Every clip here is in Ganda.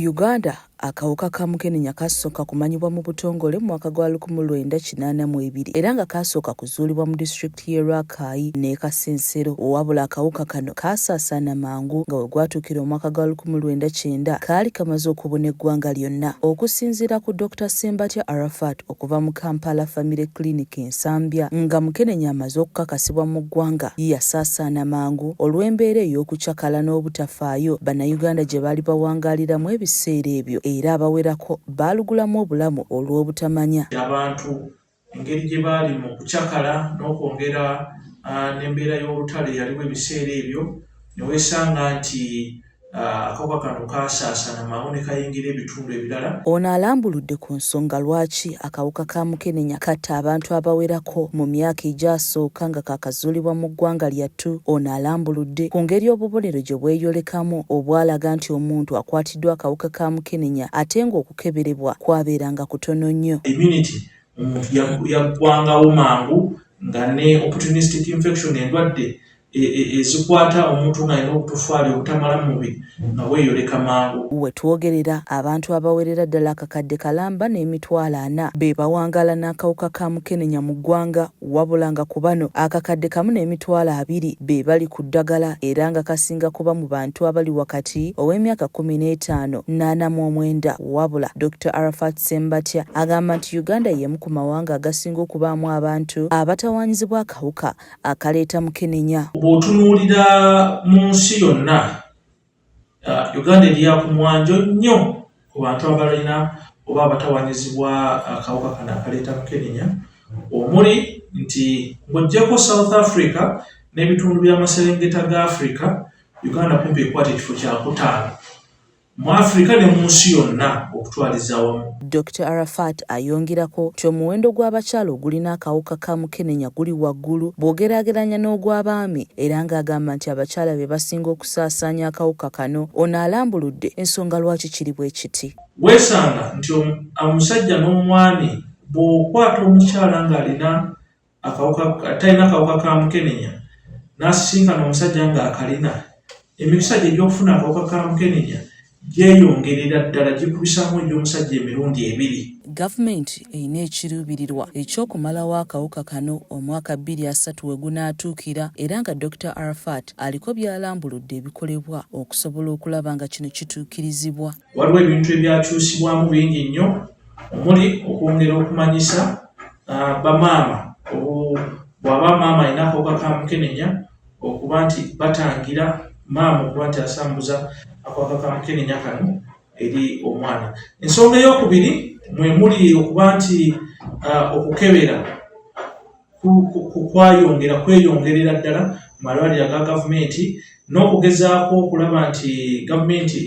Uganda, akawuka ka mukenenya kasooka kumanyibwa mu butongole mu mwaka gwa 1982 era nga kasooka kuzuulibwa mu disitulikiti y'e Rakai n'e Kasensero. Wabula akawuka kano kaasaasaana mangu nga we gwatuukira omwaka gwa 1990 kaali kamaze okubuna eggwanga lyonna. Okusinziira ku Dokita Ssembatya Arafat okuva mu Kampala Family Clinic e Nsambya, nga mukenenya amaze okukakasibwa mu ggwanga, yasaasaana mangu olw'embeera ey'okucakala n'obutafaayo Bannayuganda gye baali bawangaaliramu ebiseera ebyo era abawerako baalugulamu obulamu olw'obutamanya. Abantu engeri gye baali mu kucakala n'okwongera n'embeera y'olutalo eyaliwo ebiseera ebyo, ne weesanga nti akawuka kano kaasaasaana mangu ne kayingira ebitundu ebirala. Ono alambuludde ku nsonga lwaki akawuka ka mukenenya katta abantu abawerako mu myaka egyasooka nga kaakazuulibwa mu ggwanga lyattu. Ono alambuludde ku ngeri obubonero gye bweyolekamu obwalaga nti omuntu akwatiddwa akawuka ka mukenenya ate ng'okukeberebwa kwabeeranga kutono nnyo. Immunity omuntu yaggwangawo mangu nga ne opportunistic infection, endwadde ezikwata omuntu ng'alina obutofaali obutamala mu mubiri, nga bweyoleka mangu. We twogerera, abantu abawerera ddala 1,400,000 be bawangaala n'akawuka ka mukenenya mu ggwanga, wabula nga ku bano 1,020,000 be bali ku ddagala era nga kasinga kuba mu bantu abali wakati ow'emyaka 15 n'49. Wabula Dr Arafat Ssembatya agamba nti Uganda y'emu ku mawanga agasinga okubaamu abantu abatawaanyizibwa akawuka akaleeta mukenenya. Bw'otunuulira mu nsi yonna, Uganda eri ya ku mwanjo nnyo ku bantu abalina oba abatawanyizibwa akawuka kano akaleeta mukenenya, omuli nti ng'oggyeko South Africa n'ebitundu by'amaserengeta ga Africa, Uganda kumpi ekwata ekifo kyakutaano mu Africa ne mu nsi yonna okutwaliza awamu. Dr Arafat ayongerako nti omuwendo gw'abakyala ogulina akawuka ka mukenenya guli waggulu bw'ogeraageranya n'ogw'abaami, era ng'agamba nti abakyala be basinga okusaasaanya akawuka kano. Ono alambuludde ensonga lwaki kiri bwe kiti. Weesanga nti omusajja n'omwami, bw'okwata omukyala ng'alina akawuka, talina kawuka ka mukenenya, n'asisinkana omusajja ng'akalina, emikisa gye egy'okufuna akawuka ka mukenenya gyeyongerera ddala, gikubisaamu egy'omusajja emirundi ebiri. Gavumenti erina ekiruubirirwa eky'okumalawo akawuka kano omwaka 2030 we gunaatuukira, era nga Dr Arafat aliko by'alambuludde ebikolebwa okusobola okulaba nga kino kituukirizibwa. Waliwo ebintu ebyakyusibwamu bingi nnyo, omuli okwongera okumanyisa bamaama, bw'aba maama alina akawuka ka mukenenya, okuba nti batangira maama okuba nti asambuza akawuka ka mukenenya kano eri omwana. Ensonga eyokubiri mwe muli okuba nti okukebera kwayongera kweyongerera ddala mu malwaliro aga gavumenti, n'okugezaako okulaba nti gavumenti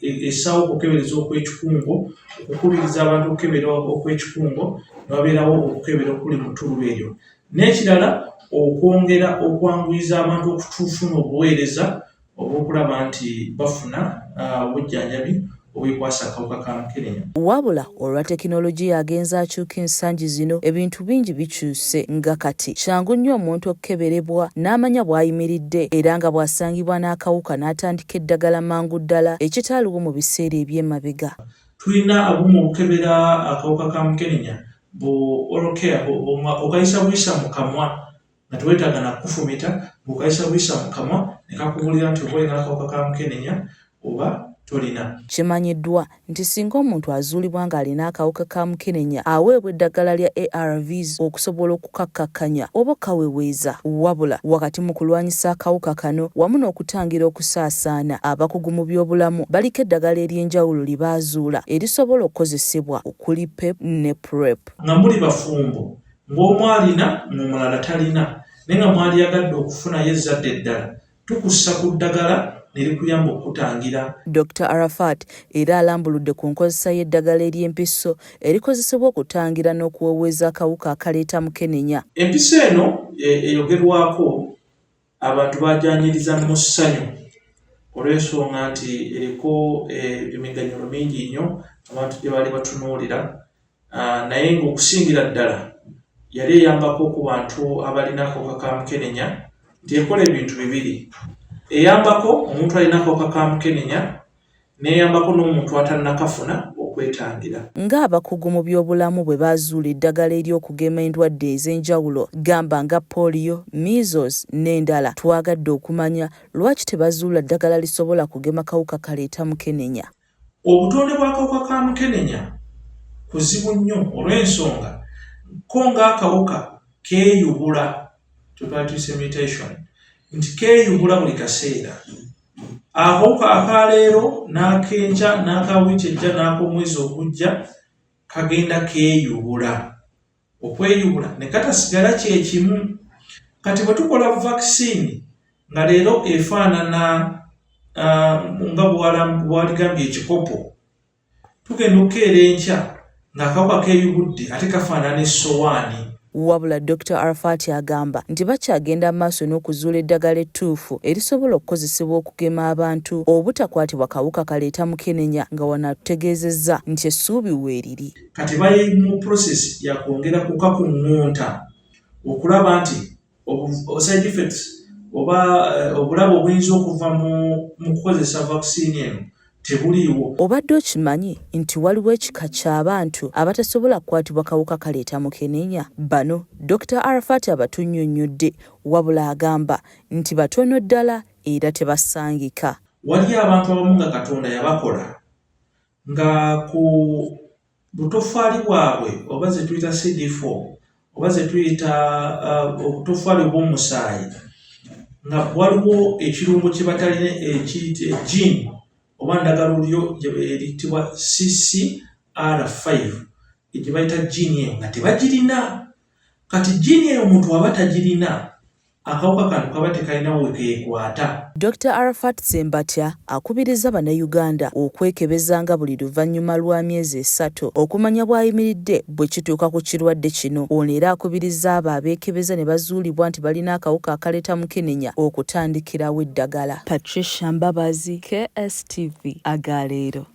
essaawo okukebereza okw'ekikungo, okukubiriza abantu okukebera okw'ekikungo, ne wabeerawo okukebera okuli mu ttuluba eryo. N'ekirala, okwongera okwanguyiza abantu okufuna obuweereza obw'okulaba nti bafuna obujjanjabi obwekwasa akawuka ka mukenenya. Wabula olwa tekinologiya agenze akyuka ensangi zino, ebintu bingi bikyuse, nga kati kyangu nnyo omuntu okukeberebwa n'amanya bw'ayimiridde, era nga bw'asangibwa n'akawuka n'atandika eddagala mangu ddala, ekitaaliwo mu biseera eby'emabega. Tulina obumu obukebera akawuka ka mukenenya bu oral care, okayisa buyisa mu kamwa nga teweetaaga na kukufumita, ng'okayisa buyisa mu kamwa ne kakubuulira nti oba olina akawuka ka mukenenya oba tolina. Kimanyiddwa nti singa omuntu azuulibwa ng'alina akawuka ka mukenenya, aweebwa eddagala lya ARVs okusobola okukakkakkanya oba okukaweweeza. Wabula wakati mu kulwanyisa akawuka kano wamu n'okutangira okusaasaana, abakugu mu byobulamu baliko eddagala ery'enjawulo lye baazuula erisobola okukozesebwa okuli PEP ne PrEP. Nga muli bafumbo, ng'omu alina ng'omulala talina, naye nga mwaliyagadde okufunayo ezzadde eddala, tukussa ku ddagala ne likuyamba okukutangira. Dokita Arafat era alambuludde ku nkozesa y'eddagala ery'empiso erikozesebwa okutangira n'okuweweeza akawuka akaleeta mukenenya. Empiso eno eyogerwako abantu bajanjiriza mu ssanyu olw'ensonga nti eriko emiganyulo mingi nnyo abantu gye baali batunuulira, naye ng'okusingira ddala yali eyambako ku bantu abalina akawuka ka mukenenya, nti ekola ebintu bibiri: eyambako omuntu alina akawuka ka mukenenya. N'eyambako n'omuntu atannakafuna okwetangira. Ng'abakugu mu by'obulamu bwe bazuula eddagala ery'okugema endwadde ez'enjawulo gamba nga Polio, Measles n'endala, twagadde okumanya lwaki tebazuula ddagala lisobola kugema kawuka kaleeta mukenenya. Obutonde bw'akawuka ka mukenenya kuzibu nnyo olw'ensonga ko ng'akawuka keeyubula, kye tuyise mutation, nti keeyubula buli kaseera. Akawuka akaleero n'akenkya n'aka wiiki ejja n'ak'omwezi ogujja kagenda keeyubula. Okweyubula ne katasigala kyekimu. Kati bwe tukola vaccine nga leero efaanana nga bwaligambye ekikopo, tugenda okukeera enkya ng'akawuka keeyubudde ate kafaanana essowaani. Wabula Dokita Arafat agamba nti bakyagenda maaso n'okuzuula eddagala ettuufu erisobola okukozesebwa okugema abantu obutakwatibwa kawuka kaleeta mukenenya nga wano atutegeezezza nti essuubi weeriri. Kati bali mu process ya kwongera kukakuŋŋunta okulaba nti side effects oba obulabe obuyinza okuva mu kukozesa vaccine eno tebuliiwo. Obadde okimanyi nti waliwo ekika ky'abantu abatasobola kukwatibwa kawuka kaleeta mukenenya? Bano Dokita Arafat abatunnyonnyodde wabula agamba nti batono ddala era tebasangika. Waliyo abantu abamu nga Katonda yabakola nga ku butoffaali bwabwe oba ze tuyita CD4 oba ze tuyita obutoffaali obw'omusaayi nga waliwo ekirungo kye batalina gene oba ndagalalulyo eriyitibwa CCR5 gye bayita gene eyo nga tebagirina. Kati gene eyo omuntu aba tagirina, akawuka kano kaba tekalina we keekwata. Dokita Arafat Ssembatya akubirizza Bannayuganda okwekebezanga buli luvannyuma lwa myezi esatu okumanya bw'ayimiridde bwe kituuka ku kirwadde kino. Ono era akubirizza abo abeekebeza ne bazuulibwa nti balina akawuka akaleeta mukenenya okutandikirawo eddagala. Patricia Mbabazi, KSTV, Agaleero.